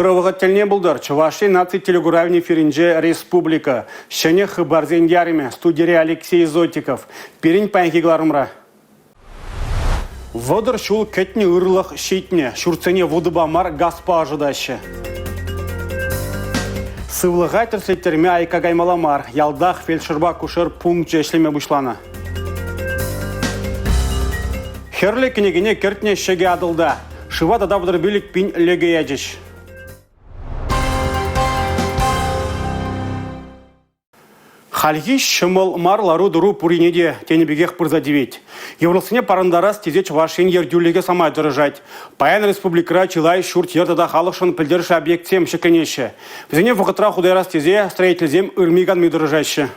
Ырӑ вӑхӑт тӗлне пултӑр. Чӑваш Ен наци телекуравӗн эфирӗнче «Республика». Ҫӗнӗ хыпарсен ярӑмӗ. Студире Алексей Зотиков. Пирӗн паянхи кӑларӑмра. 30 ҫул кӗтнӗ ырлӑх ҫитнӗ. Ҫуртсене вутӑпа мар, газпа ӑшӑтаҫҫӗ. Сывлӑха тӗрӗслеттерме айкка каймалла мар. Ялтах фельдшерпа акушер пункчӗ ӗҫлеме пуҫланӑ. Хӗрлӗ кӗнекене кӗртнӗ Ҫӗкӗ Атӑлта. Шыва тата 35 пин лӗкӗ ячӗҫ. Хальхи ҫӑмӑл мар лару-тӑру пурине те тенӗ пекех пырса тивет. Йывӑрлӑхсене парӑнтарас тесе Чӑваш Ен ертӳлӗхӗ самай тӑрӑшать. Паян республикӑра чылай ҫурт-йӗр тата халӑхшӑн пӗлтерӗшлӗ объектсем ҫӗкленеҫҫӗ. Вӗсене вӑхӑтра хута ярас тесе строительсем ырми-канми тӑрӑшаҫҫӗ.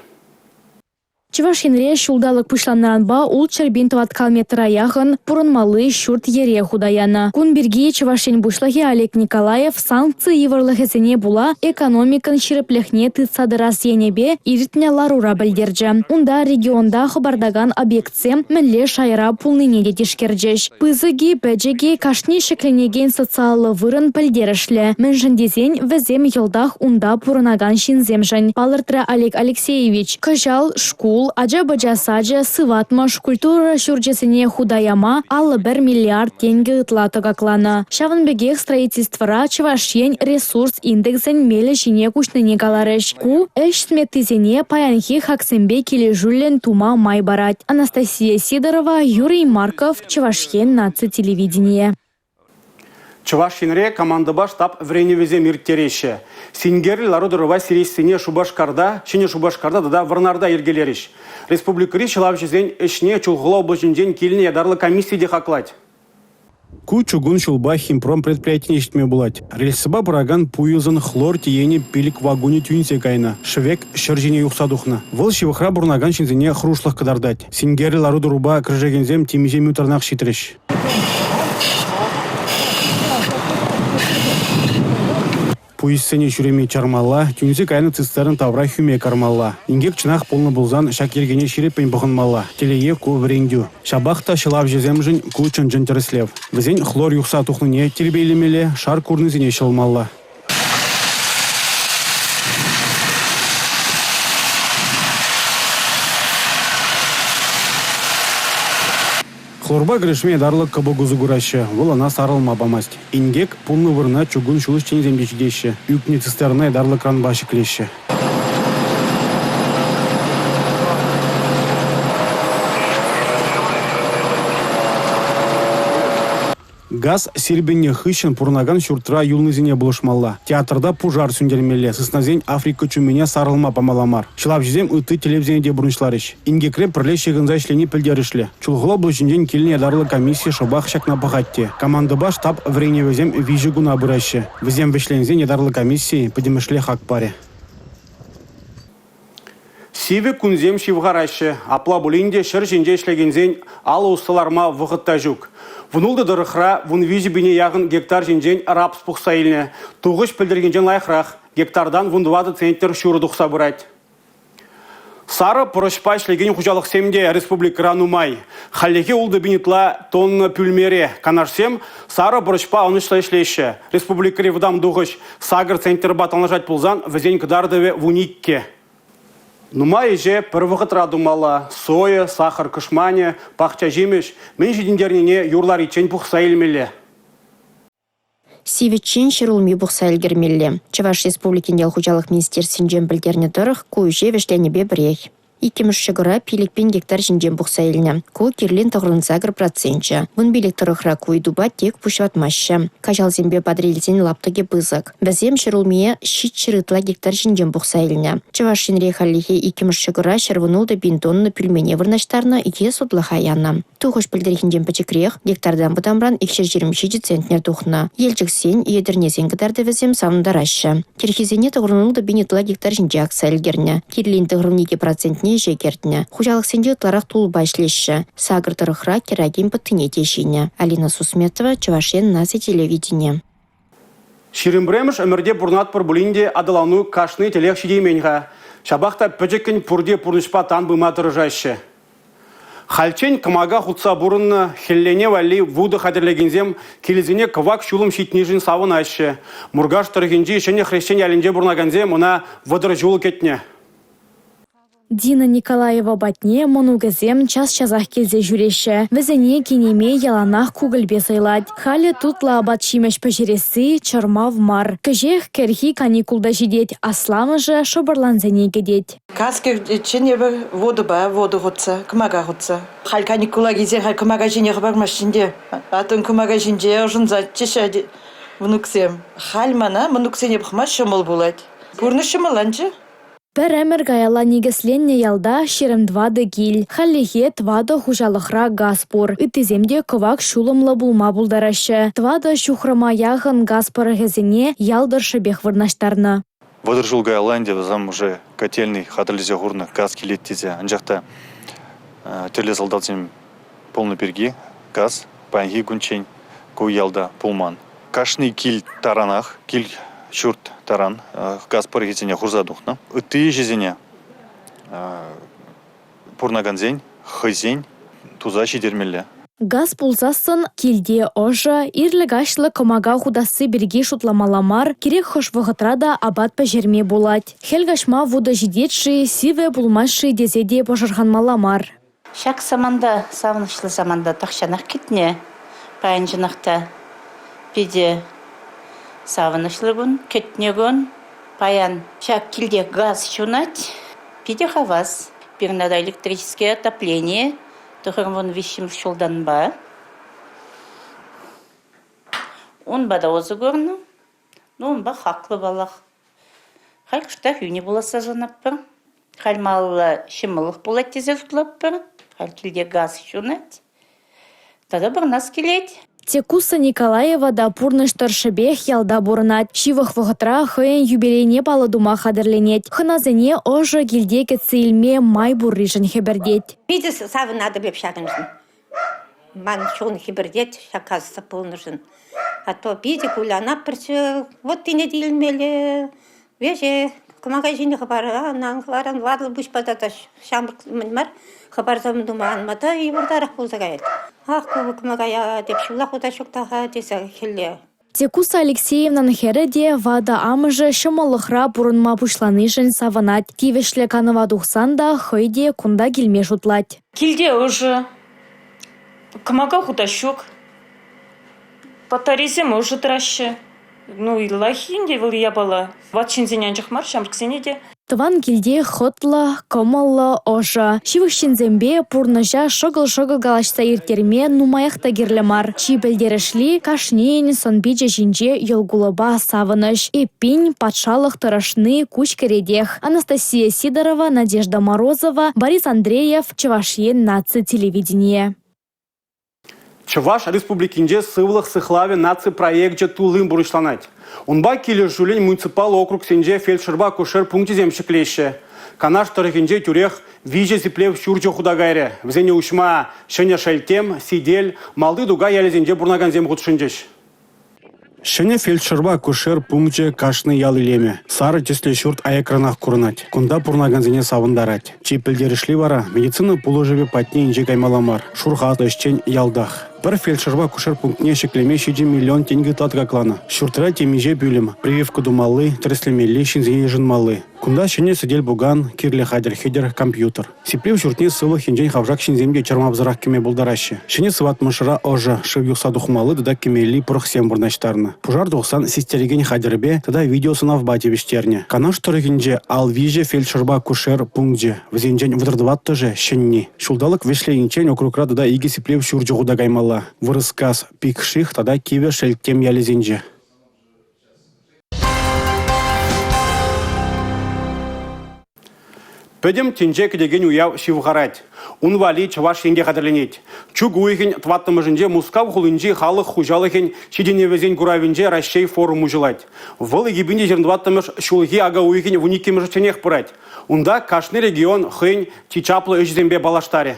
Чӑваш Енре ҫулталӑк пуҫланнӑранпа 600 пин тӑваткал метра яхӑн пурӑнмалли ҫурт-йӗре хута янӑ. Кун пирки Чӑваш Ен Пуҫлӑхӗ Олег Николаев санкци йывӑрлӑхӗсене пула экономикӑн ҫирӗплӗхне тытса тӑрас енӗпе иртнӗ ларура пӗлтерчӗ. Унта регионта хӑпартакан объектсем мӗнле шайра пулнине те тишкерчӗҫ. Пысӑк-и, пӗчӗк-и, кашни ҫӗкленекен социаллӑ вырӑн пӗлтерӗшлӗ, мӗншӗн тесен вӗсем йӑлтах унта пурӑнакан ҫынсемшӗн, палӑртрӗ Олег Алексеевич. Кӑҫал шкул, ача-пӑча сачӗ, сыватмӑш, культура ҫурчӗсене хута яма 51 миллиард тенкӗ ытла тӑкакланӑ. Ҫавӑн пекех строительствӑра Чӑваш Ен ресурс индексӗн мелӗ ҫине куҫнине каларӗҫ. Ку ӗҫ сметисене паянхи хаксемпе килӗшӳллӗн тума май парать. Анастасия Сидорова, Юрий Марков, Чӑваш Ен наци телевиденийӗ. Чӑваш Енре командӑпа штаб вӗренӗвӗсем ирттереҫҫӗ. Синкерлӗ лару-тӑрӑва сирессине Шупашкарта, Ҫӗнӗ Шупашкарта тата Вӑрнарта йӗркелерӗҫ. Республикӑри ҫӑлавҫӑсен ӗҫне Чулхула облаҫӗнчен килнӗ ятарлӑ комисси те хаклать. Ку чукун ҫулпа Химпром предприятине ҫитме пулать. Рельсӑпа пыракан пуйӑсӑн хлор тиенӗ пилӗк вакунӗ тӳнсе кайнӑ, шӗвек ҫӗр ҫине юхса тухнӑ. Вӑл ҫывӑхра пурӑнакан ҫынсене хӑрушлӑх кӑтартать. Синкерлӗ лару-тӑрупа кӗрешекенсем темиҫе минутранах ҫитрӗҫ. Пуйӑссене ҫӳреме чармалла, тӳнсе кайнӑ цистерна тавра хӳме кармалла. Инкек чӑнах пулнӑ пулсан ҫак йӗркене ҫирӗппӗн пӑхӑнмалла. Телее, ку вӗрентӳ. Ҫапах та ҫӑлавҫӑсемшӗн ку чӑн-чӑн тӗрӗслев. Вӗсен хлор юхса тухнине тирпейлемелле, шар курнисене ҫӑлмалла. Хлорпа кӗрешме ятарлӑ кӑпӑк усӑ кураҫҫӗ, вӑл ӑна сарӑлма памасть. Инкек пулнӑ вырӑна чукун ҫул ӗҫченӗсем те ҫитеҫҫӗ, ӳкнӗ цистерна ятарлӑ кранпа ҫӗклеҫҫӗ. Газ сирпӗннӗ хыҫҫӑн пурӑнакан ҫуртра юлнисене пулӑшмалла. Театрта пушар сӳнтермелле, сыснасен Африка чумине сарӑлма памалла мар. Ҫӑлавҫӑсем ытти тӗллевсене те пурнӑҫларӗҫ. Инкекре пӗрле ҫыхӑнса ӗҫлени пӗлтерӗшлӗ. Чулхула облаҫӗнчен килнӗ ятарлӑ комисси шӑпах ҫакна пӑхать те. Командӑпа штаб вӗренӗвӗсем виҫӗ куна пыраҫҫӗ. Вӗсем вӗҫленсен ятарлӑ комисси пӗтӗмӗшле хак парӗ. Сивӗ кунсем ҫывхараҫҫӗ. Апла пулин те ҫӗр ҫинче ӗҫлекенсен алӑ усса ларма вӑхӑт та ҫук. Вунултӑ тӑрӑхра 13 пине яхӑн гектар ҫинчен рапс пухса илнӗ. Тухӑҫ пӗлтӗрхинчен лайӑхрах. Гектартан 14 центнер ҫурӑ тухса пырать. Сарӑ пӑрӑҫпа ӗҫлекен хуҫалӑхсем те республикӑра нумай. Хальлӗхе 6 пин ытла тонна пӳлмере. Канашсем сарӑ пӑрӑҫпа ӑнӑҫлӑ ӗҫлеҫҫӗ. Республикӑри вӑтам тухӑҫ сакӑр центрпа танлашать пулсан вӗсен кӑтартӑвӗ 12. Нумай ӗҫе пӗр вӑхӑтра тумалла. Соя, сахӑр кӑшманӗ, пахча ҫимӗҫ мӗн ҫитӗнтернине юр лариччен пухса илмелле. Сивӗччен ҫӗрулми пухса ӗлкӗрмелле. Чӑваш Республикин ял хуҫалӑх министерствинчен пӗлтернӗ тӑрӑх, ку ӗҫе вӗҫленипе пӗрех. Иккӗмӗш ҫӑкӑра 5 пин гектар ҫинчен пухса илнӗ. Ку кирлин 98 проценчӗ. 15 тӑрӑхра ку ыйтупа тек пуҫ ватмаҫҫӗ. Каҫалсемпе Патӑрьелсен лаптӑкӗ пысӑк. Вӗсем ҫӗрулмие 700 ытла гектар ҫинчен пухса илнӗ. Чӑваш Енре хальлӗхе иккӗмӗш ҫӑкӑра 116 пин тонна пӳлмене вырнаҫтарнӑ е сутлӑха янӑ. Тухӑҫ пӗлтӗрхинчен пӗчӗкрех, гектартан вӑтамран 227 центнер тухнӑ. Елчӗксен, Етӗрнесен кӑтартӑвӗсем савӑнтараҫҫӗ. Кӗрхисене 96 пин ытла гектар ҫинче акса ӗлкӗрнӗ. Кирлин 92 процентне ӗҫе кӗртнӗ. Хуҫалӑхсенче ытларах тулӑпа ӗҫлеҫҫӗ. Сакӑр тӑрӑхра кӗракин пӑттине те ҫинӗ. Алина Сусметова, Чӑваш Ен наци телевиденийӗ. 21-мӗш ӗмӗрте пурӑнатпӑр пулин те аталану кашни тӗлех ҫитеймен-ха. Ҫапах та пӗчӗккӗн пурте пурнӑҫпа тан пыма тӑрӑшаҫҫӗ. Хальччен кӑмака хутса пурӑннӑ, хӗллене валли вутӑ хатӗрлекенсем килӗсене кӑвак ҫулӑм ҫитнишӗн савӑнаҫҫӗ. Муркаш тӑрӑхӗнчи Ҫӗнӗ Хресчен ялӗнче пурӑнакансем ӑна 30 ҫул кӗтнӗ. Дина Николаева патне мӑнукӗсем час-часах килсе ҫӳреҫҫӗ. Вӗсене кинемей яланах кукӑльпе сӑйлать. Халӗ тутлӑ апат-ҫимӗҫ пӗҫересси чӑрмав мар. Кӗҫех кӗрхи каникул та ҫитет, асламӑшӗ шӑпӑрлансене кӗтет. Газ кӗртиччен эпӗ вутӑпа вутӑ хутса, кӑмака хутса. Халь каникула килсен халь кӑмака ҫине хӑпармаҫҫӗ ӗнтӗ. Аттун кӑмака ҫинче ӑшӑнсаччӗ мӑнуксем. Халь мана мӑнуксене пӑхма ҫӑмӑл пулать. Пурнӑҫ ҫӑмӑлланчӗ. Пӗр ӗмӗр каялла никӗсленнӗ ялта 24 кил. Хальлӗхе тӑватӑ хуҫалӑхра газ пур. Ыттисем те кӑвак ҫулӑмлӑ пулма пултараҫҫӗ. Тӑватӑ ҫухрӑма яхӑн газ пӑрӑхӗсене ял тӑршшӗпех вырнаҫтарнӑ. 30 ҫул каялла ӗнтӗ вӗсем уже котельнӑй хатӗрлесе хурнӑ газ килет тесе. Анчах та тӗрлӗ сӑлтавсем пулнӑ пирки газ паянхи кунччен ку ялта пулман. Кашни кил таранах, кил-ҫурт таран газ пӑрӑхӗсене хурса тухнӑ. Ытти ӗҫӗсене пурӑнакансен хӑйсен туса ҫитермелле. Газ пулсассӑн килте ӑшӑ, ирлӗ-каҫлӑ кӑмака хутасси пирки шутламалла мар, кирек хӑш вӑхӑтра та апат пӗҫерме пулать. Хӗл каҫма вутӑ ҫитет-ши, сивӗ пулмасть-ши тесе те пӑшӑрханмалла мар. Ҫак саманта, савӑнӑҫлӑ саманта тахҫанах кӗтнӗ. Паян чӑнах та питӗ савӑнӑҫлӑ кун, кӗтнӗ кун. Паян ҫак килте газ ҫунать. Питӗ хавас. Пирӗн тата электрическое отопление 93-мӗш ҫултанпа. Унпа та усӑ курнӑ. Ну, унпа хаклӑ паллах. Халь кӑштах йӳнӗ пуласса шанатпӑр. Халь малалла ҫӑмӑллӑх пулать тесе шутлатпӑр. Халь килте газ ҫунать. Тата пурӑнас килет. Текуса Николаева та пурнӑҫ тӑршшӗпех ялта пурӑнать. Ҫывӑх вӑхӑтра хӑйӗн юбилейне паллӑ тума хатӗрленет. Хӑнасене ӑшӑ килте кӗтсе илме май пурришӗн хӗпӗртет. Питӗ савӑнатӑп эп ҫакӑншӑн. Ман чун хӗпӗртет ҫак касса пулнӑшӑн. А то питӗ кулянатпӑрччӗ. Вот тине те илмелле. Веҫех кӑмака ҫине хӑпаран, ан хӑваран, ватӑл пуҫпа тата ҫамрӑк мӗн мар, хӑпарса тума анма та йывӑртарах пулса каять. Ах, ку кӑмакая теп ҫулла хута ҫук та-ха тесе хӗлле. Текуса Алексеевнан хӗрӗ те ватӑ амӑшӗ ҫӑмӑллӑхра пурӑнма пуҫланишӗн савӑнать. Тивӗҫлӗ канӑва тухсан та хӑй те кунта килме шутлать. Килте ӑшӑ, кӑмака хута ҫук, батарейсем ӑшӑ тӑраҫҫӗ. Ну, лайӑх ӗнтӗ вӑл япала. Ват ҫынсене анчах мар, ҫамрӑксене те. Тӑван килте хӑтлӑ, кӑмӑллӑ, ӑшӑ. Ҫывӑх ҫынсемпе пурнӑҫа шӑкӑл-шӑкӑл калаҫса ирттерме нумаях та кирлӗ мар. Чи пӗлтерӗшли – кашнийӗн сӑн-пичӗ ҫинче йӑл кулӑпа савӑнӑҫ. Эппин, патшалӑх тӑрӑшни куҫ кӗретех. Анастасия Сидорова, Надежда Морозова, Борис Андреев, Чӑваш Ен наци телевиденийӗ. Чӑваш Республикинче сывлӑх сыхлавӗ наци проекчӗ туллин пурнӑҫланать. Унпа килӗшӳллӗн муниципаллӑ округсенче фельдшерпа акушер пункчӗсем ҫӗклеҫҫӗ. Канаш тӑрӑхӗнче тӳрех виҫӗ сиплев ҫурчӗ хута кайрӗ. Вӗсене уҫма Ҫӗнӗ Шелттем, Сител, Малти Тукай ялӗсенче пурӑнакансем хутшӑнчӗҫ. Ҫӗнӗ фельдшерпа акушер пункчӗ кашни ял илемӗ. Сарӑ тӗслӗ ҫурт аякранах курӑнать. Кунта пурӑнакансене савӑнтарать. Чи пӗлтерӗшли вара медицина пулӑшӑвӗ патне инҫе каймалла мар. Шур хатлӑ ӗҫчен ялтах. Пӗр фельдшерпа акушер пунктне ҫӗклеме 7 миллион тенкӗ ытла тӑкакланӑ. Ҫуртра темиҫе пӳлӗм, прививка тумалли, тӗрӗслемелли, ҫынсене йышӑнмалли. Кунта ҫӗнӗ сӗтел-пукан, кирлӗ хатӗр-хӗтӗр, компьютер. Сиплев ҫуртне сывлӑх енчен хавшак ҫынсем те чӑрмавсӑрах кӗме пултараҫҫӗ. Ҫӗнӗ сыватмӑшра ӑшӑ, шыв юхса тухмалли тата кӗмелли пӑрӑхсем вырнаҫтарнӑ. Пушар тухсан систерекен хатӗрпе тата видеосӑнавпа тивӗҫтернӗ. Канаш тӑрӑхӗнче ал виҫӗ фельдшерпа акушер пункчӗ, вӗсенчен 34-шӗ ҫӗнни. Ҫулталӑк вӗҫлениччен округра тата икӗ сиплев ҫурчӗ хута каймалла – Вырӑскас Пикших тата Кивӗ Шелттем ялӗсенче. Пӗтӗм тӗнче кӗтекен уяв ҫывхарать. Ун валли Чӑваш Ен те хатӗрленет. Чӳк уйӑхӗн тӑваттӑмӗшӗнче Мускав хулинчи халӑх хуҫалӑхӗн ҫитӗнӗвӗсен куравӗнче Раҫҫей форум уҫӑлать. Вӑл 2024-мӗш ҫулхи ака уйӑхӗн 12-мӗшӗчченех пырать. Унта кашни регион хӑйӗн чи чаплӑ ӗҫӗсемпе паллаштарӗ.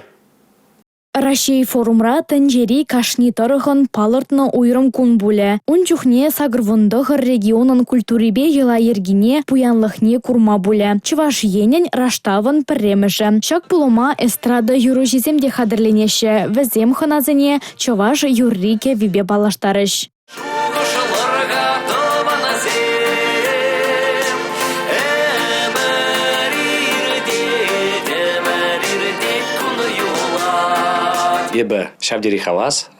Раҫҫей форумра тӗнчери кашни тӑрӑхӑн палӑртнӑ уйрӑм кун пулӗ. Ун чухне 89 регионӑн культурипе йӑла-йӗркине, пуянлӑхне курма пулӗ. Чӑваш Енӗн Раштавӑн пӗрремӗшӗ. Ҫак пулӑма эстрада юрӑҫисем те хатӗрленеҫҫӗ. Вӗсем хӑнасене чӑваш юрри-кӗввипе паллаштарӗҫ. Шухӑшлӑр-ха тӑванасем, ӗмӗр иртет, ӗмӗр иртет кун юлать. Эпӗ ҫав тери хавас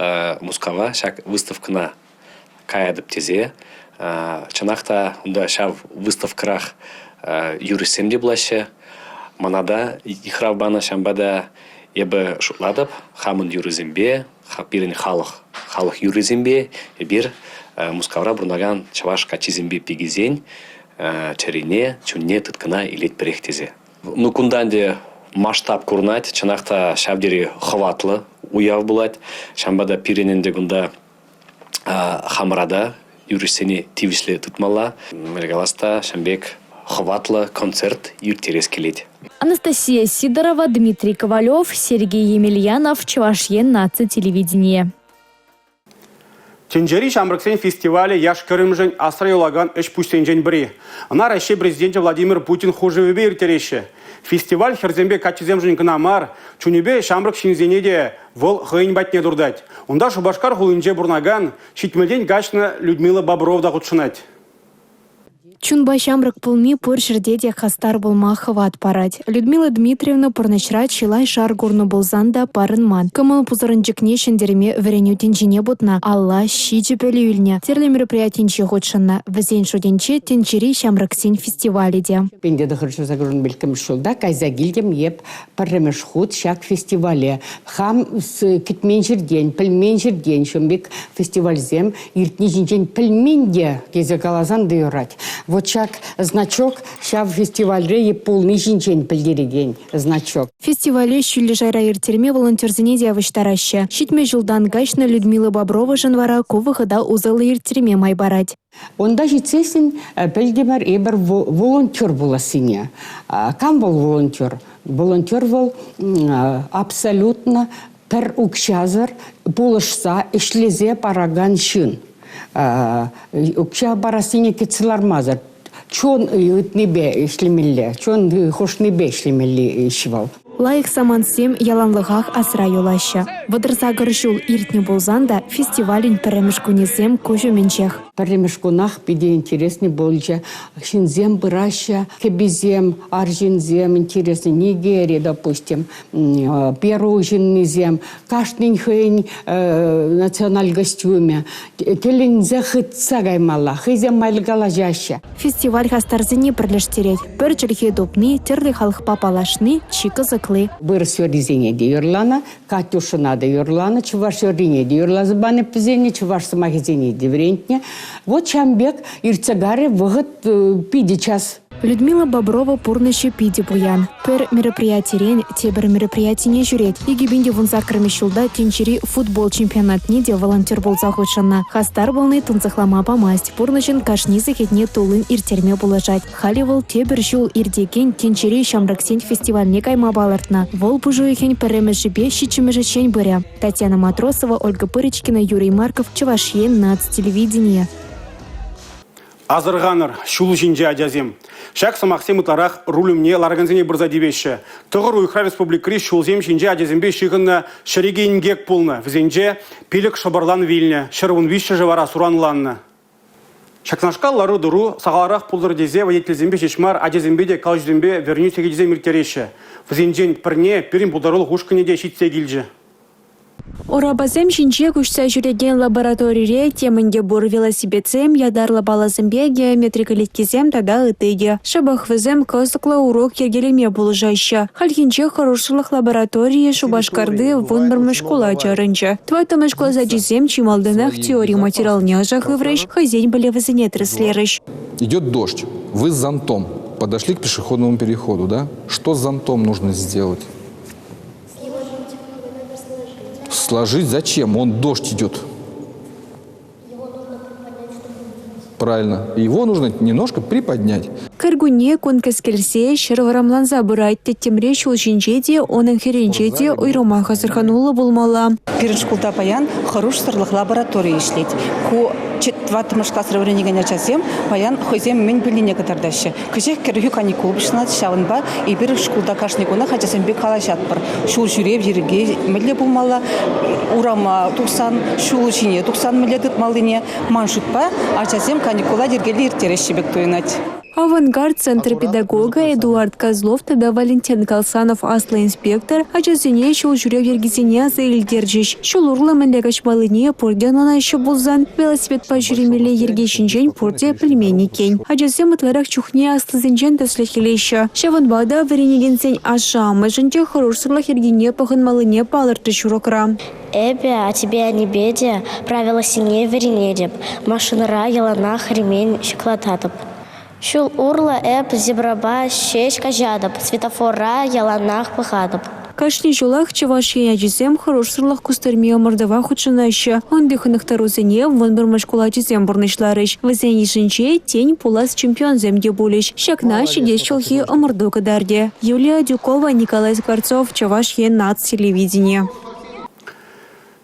Мускава ҫак выставкӑна каятӑп тесе. Чӑнах та унта ҫав выставкӑрах юрӑҫсем те пулаҫҫӗ. Мана та йыхрав панӑ, ҫавӑнпа та эпӗ шутлатӑп хамӑн юрӑсемпе пирӗн халӑх, халӑх юррисемпе эпир Мускавра пурӑнакан чӑваш каччисемпе пикисен чӗрине, чунне тыткӑна илетпӗрех тесе. Ну, кунта ӗнтӗ масштаб курӑнать, чӑнах та ҫав тери хӑватлӑ уяв пулать. Ҫавӑнпа та пирӗн ӗнтӗ кунта хамӑра та юрӑҫсене тивӗҫлӗ тытмалла. Мӗнле калас та, ҫавӑн пек хӑватлӑ концерт ирттерес килет. Анастасия Сидорова, Дмитрий Ковалев, Сергей Емельянов, Чӑваш Ен наци телевиденийӗ. Тӗнчери ҫамрӑксен фестивалӗ яш-кӗрӗмшӗн асра юлакан ӗҫ-пуҫсенчен пӗри. Ӑна Раҫҫей Президенчӗ Владимир Путин хушӑвӗпе ирттереҫҫӗ. Фестиваль хӗрсемпе каччӑсемшӗн кӑна мар, чунӗпе ҫамрӑк ҫынсене те вӑл хӑйӗн патне туртать. Унта Шупашкар хулинче пурӑнакан ҫитмӗлтен каҫнӑ Людмила Боброва та хутшӑнать. Чунпа ҫамрӑк пулни пур ҫӗрте те хастар пулма хӑват парать. Людмила Дмитриевна пурнӑҫра чылай шар курнӑ пулсан та парӑнман. Кӑмӑл пусӑрӑнчӑкне ҫӗнтерме вӗренӳ тӗнчине путнӑ, алла ҫичӗ пӗлӳ илнӗ, тӗрлӗ мероприятинче хутшӑннӑ. Вӗсен шутӗнче тӗнчери ҫамрӑксен фестивалӗ те. 1985 ҫулта кайса килтӗм эп пӗрремӗш хут ҫак фестивале. Хам кӗтмен ҫӗртен, пӗлмен ҫӗртен ҫавӑн пек фестивальсем иртни ҫинчен пӗлмен те тесе каласан та юрать. Вот ҫак значок ҫав фестивальре пулни ҫинчен пӗлтерекен значок. Фестивале ҫӳллӗ шайра ирттерме волонтерсене те явӑҫтараҫҫӗ. Ҫитмӗл ҫултан каҫнӑ Людмила Бобровашӑн вара ку вӑхӑта усӑллӑ ирттерме май парать. Унта ҫитсессӗн пӗлтӗмӗр эпир волонтер пулассине. Кам вӑл волонтер? Волонтер вӑл абсолютно пӗр укҫасӑр пулӑшса ӗҫлесе паракан ҫын. Укҫа парассине кӗтсе лармасӑр чун ыйтнипе ӗҫлемелле, чун хушнипе ӗҫлемелли ӗҫ вӑл. Лайӑх самантсем яланлӑхах асра юлаҫҫӗ. 38 ҫул иртнӗ пулсан та фестивалӗн пӗрремӗш кунӗсем куҫ умӗнчех. Пӗрремӗш кунах питӗ интересный пулчӗ. Ҫынсем пыраҫҫӗ, кӗписем, арҫынсем интересный, Нигери, допустим, Перу ҫыннисем, кашнин хӑйӗн националь костюмӗ. Тӗлӗнсе хытса каймалла, хӑйсем майлӑ калаҫаҫҫӗ. Фестиваль хастарсене пӗрлештерет. Пӗр чӗлхе тупни, тӗрлӗ халӑхпа паллашни чи кӑсӑкли. Вырӑс юррисене те юрланӑ, Катюшӑна та юрланӑ, чӑваш юррине те юрласа панӑ вӗсене, чӑваш сӑмахӗсене те вӗрентнӗ. Вот ҫавӑн пек иртсе карӗ вӑхӑт питӗ час. Людмила Боброва пурнӑҫӗ питӗ пуян. Пӗр мероприятирен тепӗр мероприятине ҫӳрет. 2018 ҫулта тӗнчери футбол чемпионатне те волонтер пулса хутшӑннӑ. Хастар пулни тунсӑхлама памасть, пурнӑҫӑн кашни сехетне туллин ирттерме пулӑшать. Халӗ вӑл тепӗр ҫул иртекен тӗнчери ҫамрӑксен фестивальне кайма палӑртнӑ. Вӑл пуш уйӑхӗн пӗрремӗшӗпе ҫиччӗмӗшӗччен пырӗ. Татьяна Матросова, Ольга Пырочкина, Юрий Марков, Чӑваш Ен наци телевиденийӗ. Асӑрханӑр, ҫул ҫинче ачасем. Ҫак сӑмахсем ытларах руль умне ларакансене пырса тивеҫҫӗ. Тӑхӑр уйӑхра республикӑри ҫулсем ҫинче ачасемпе ҫыхӑннӑ ҫӗреке инкек пулнӑ. Вӗсенче пилӗк шӑпӑрлан вилнӗ, 113-шӗ вара суранланнӑ. Ҫакнашкал лару-тӑру сахалрах пултӑр тесе водительсемпе ҫеҫ мар, ачасемпе те калаҫусемпе вӗренӳ сехечӗсем ирттереҫҫӗ. Вӗсенчен пӗрне пирӗн пултарулӑх ушкӑнӗ те ҫитсе килчӗ. Урапасем ҫинче куҫса ҫӳрекен лабораторире темӗн те пур: велосипедсем, ятарлӑ паллӑсемпе геометри кӗлеткисем тата ытти те. Шӑпах вӗсем кӑсӑклӑ урок йӗркелеме пулӑшаҫҫӗ. Хальхинче хӑрушсӑрлӑх лабораторийӗ Шупашкарти 11-мӗш шкула чарӑнчӗ. Тӑваттӑмӗш класс ачисем чи малтанах теори материалне ӑша хыврӗҫ, хӑйсен пӗлӗвӗсене тӗрӗслерӗҫ. Идет дождь. Вы с зонтом подошли к пешеходному переходу, да? Что с зонтом нужно сделать? Сложить зачем? Он дождь идет. Правильно. Его нужно немножко приподнять. Кӗркунне кун кӗскелсе, ҫӗр вӑрӑмланса пырать. Тӗттӗмре ҫул ҫинче те, унӑн хӗрринче те уйрӑмах асӑрхануллӑ пулмалла. Пирӗн шкулта паян хӑрушсӑрлӑх лабораторийӗ ӗҫлет. Ку тӑваттӑмӗш класра вӗренекен ачасем паян хӑйсем мӗн пӗлнине кӑтартаҫҫӗ. Кӗҫех кӗрхи каникул пуҫланать, ҫавӑнпа эпир шкулта кашни кунах ачасемпе калаҫатпӑр. Ҫул ҫӳрев йӗрки мӗнле пулмалла, урама тухсан, ҫул ҫине тухсан мӗнле тытмаллине. Ман шутпа, ачасем каникула йӗркеллӗ ирттереҫҫӗ пек туйӑнать. «Авангард» центр педагогӗ Эдуард Козлов тата Валентин Колсанов аслӑ инспектор ачасене ҫул ҫӳрев йӗркисене аса илтерчӗҫ. Ҫул урлӑ мӗнле каҫмаллине пурте ӑнланаҫҫӗ пулсан, велосипедпа ҫӳремелли йӗрке ҫинчен пурте пӗлмен иккен. Ачасем ытларах чухне аслисенчен тӗслӗх илеҫҫӗ. Ҫавӑнпа та вӗренекенсен ашшӗ-амӑшӗн те хӑрушсӑрлӑх йӗркине пӑхӑнмаллине палӑртрӗҫ урокра. Эпӗ аттепе аннепе те правилӑсене вӗренетӗп, машинӑра яланах ремень ҫаклататӑп. Ҫул урлӑ эп зебрӑпа ҫеҫ каҫатӑп, светофора яланах пӑхатӑп. Кашни ҫулах Чӑваш Ен ачисем хӑрушсӑрлӑх кустӑрми ӑмӑртӑва хутшӑнаҫҫӗ. Унти хӑнӑхтарусене 11-мӗш шкул ачисем пурнӑҫларӗҫ. Вӗсен йышӗнче, тен, пулас чемпионсем те пулӗҫ. Ҫакна ҫитес ҫулхи ӑмӑрту кӑтартӗ. Юлия Адюкова, Николай Скворцов, Чӑваш Ен наци телевиденийӗ.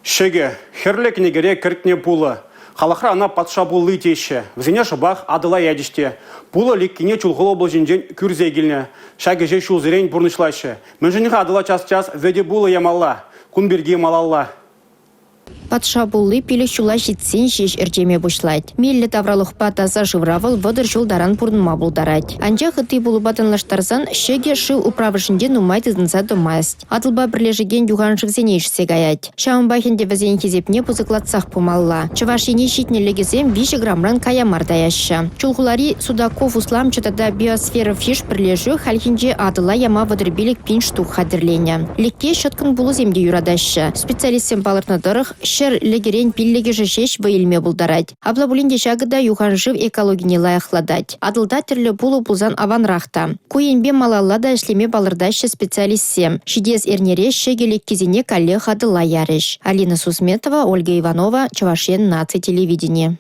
Ҫӗкӗ, хӗрлӗ кӗнекере кӗртнӗ пулӑ. Халӑхра ӑна патша пулли теҫҫӗ. Вӗсене шӑпах Атӑла ячӗҫ те. Пулӑ ликкине Чулхула облаҫӗнчен кӳрсе килнӗ. Ҫак ӗҫе ҫулсерен пурнӑҫлаҫҫӗ. Мӗншӗн-ха Атӑла час-час вӗтӗ пулӑ ямалла? Кун пирки малалла. Патша пулли 5 ҫула ҫитсен ҫеҫ ӗрчеме пуҫлать. Меллӗ тавралӑхпа таса шывра вӑл 30 ҫул таран пурӑнма пултарать. Анчах ытти пулӑпа танлаштарсан ҫӗкӗ шыв управӑшӗнче нумай тытӑнса тӑмасть. Атӑлпа пӗрлешекен юхан шывсене ишсе каять. Ҫавӑнпах ӗнтӗ вӗсен хисепне пысӑклатсах пымалла. Чӑваш Ене ҫитнӗ лӗкӗсем 3 грамран кая мар таяҫҫӗ. Чулхулари Судаков усламҫӑ тата Биосфера Фиш пӗрлешӳ хальхинче Атӑла яма 35 пин штук хатӗрленӗ. Лӗкке ҫӑткӑн пулӑсем те юратаҫҫӗ. Специалистсем палӑртнӑ тӑрӑх, ҫӗр лӗкӗрен пиллӗкӗшӗ ҫеҫ вӑй илме пултарать. Апла пулин те ҫакӑ та юхан шыв экологине лайӑхлатать. Атӑлта тӗрлӗ пулӑ пулсан аванрах та. Ку енпе малалла та ӗҫлеме палӑртаҫҫӗ специалистсем. Ҫитес эрнере ҫӗкӗ лӗккисене каллех Атӑла ярӗҫ. Алина Сусметова, Ольга Иванова, Чӑваш Ен наци телевиденийӗ.